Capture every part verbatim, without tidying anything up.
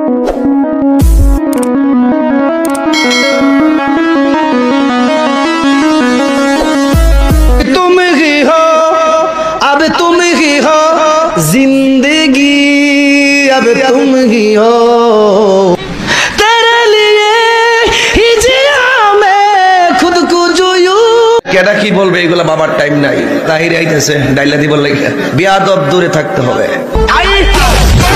तुम ही हो, अब तुम ही हो, जिंदगी अब तुम ही हो। तेरे लिए ही जिया मैं खुद को जो यूं। কেডা কি বলবে, এগুলা বাবার টাইম নাই। তাহির আইতেছে, ডাইলা দিবর লাগে। বিয়াদব, দূরে থাকতে হবে।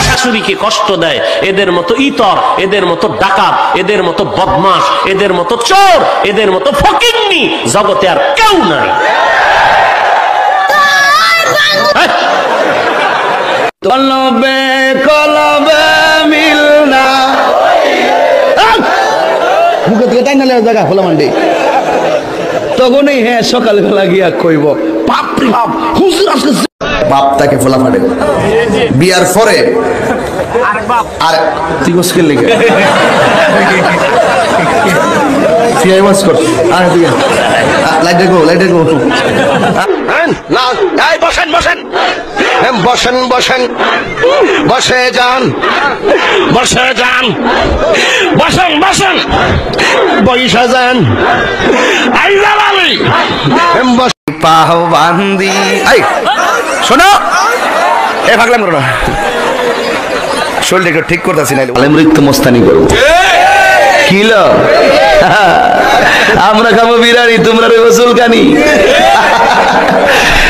শাশুড়িকে কষ্ট দেয়, এদের মতো ইতর, এদের মতো ডাকাত, এদের মতো বদমাশ, এদের মতো চোর, এদের মতো ফকিন্নি জগতে আর কেউ নাই। হ্যাঁ? তলবে কলবে মিলনা। মুখে থেকে তাই নালে জায়গা খোলা মান্ডি। তখনই হ্যাঁ সকালবেলা গিয়া কইব, "বাপ রে বাপ, হুজুর আজকে।" বাপ তাকে ফোলা ফাটে। বিয়ার পরে আর তুই মুশকিল লিখে। সিআই ওয়াজ কর। আর তুই লাইট দেখো, লাইট দেখো। না, এই বসেন, বসেন। এম, বসেন, বসেন। বসে যান। বসে যান। বসেন, বসেন। বইসা যান। আইজার আলী। এম, বস- পাহবান্দি। এই, শোনো। এ, পাগলাম করো না। শরীরটা একটু ঠিক করতেছি, নাইলে আলেম রীত তো মোস্তানি করবো। কিলো? আমরা খাবো বিরিয়ানি, তোমরা রইবো চুলকানি।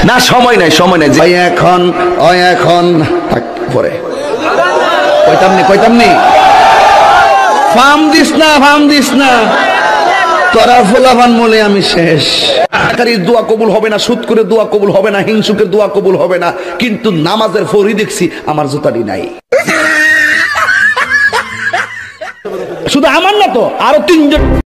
না, সময় নাই, সময় নাই। ওই এখন, ওই এখন। থাক, পরে। কইতাম নি, কইতাম নি। ফাম দিস না, ফাম দিস না। তোরা ফুলাফান মলে আমি শেষ। টাকার দোয়া কবুল হবে না, সুদ করে দোয়া কবুল হবে না, হিংসুকের দোয়া কবুল হবে না, কিন্তু নামাজের ফরি দেখছি আমার জুতাটি নাই। শুধু আমার না তো, আরো তিনজন।